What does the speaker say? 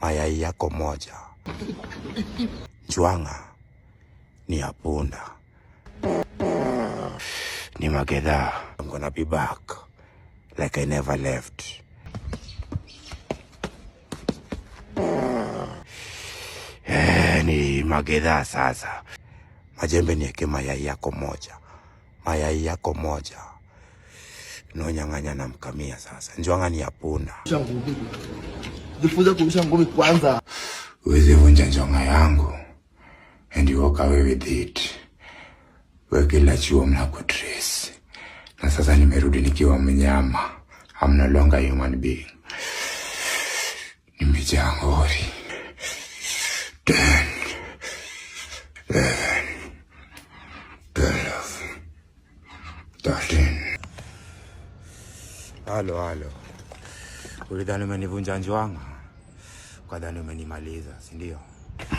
Mayai yako moja. Njwanga ni ya punda. Ni magedha. I'm gonna be back like I never left. Eh, ni magedha sasa. Majembe nieke mayai yako moja. Mayai yako moja. Nonyang'anya na mkamia sasa. Njwanga ni ya punda. Jifunze kurusha ngumi kwanza. Huwezi vunja njonga yangu and you walk away with it. We kila chuo mnakutrace. Na sasa nimerudi nikiwa mnyama. I'm no longer a human being. Nimejaa ngori. 10, 11, 12, 13. Halo, halo. Ulidhani umenivunja njwanga? Ukadhani umenimaliza, si ndio?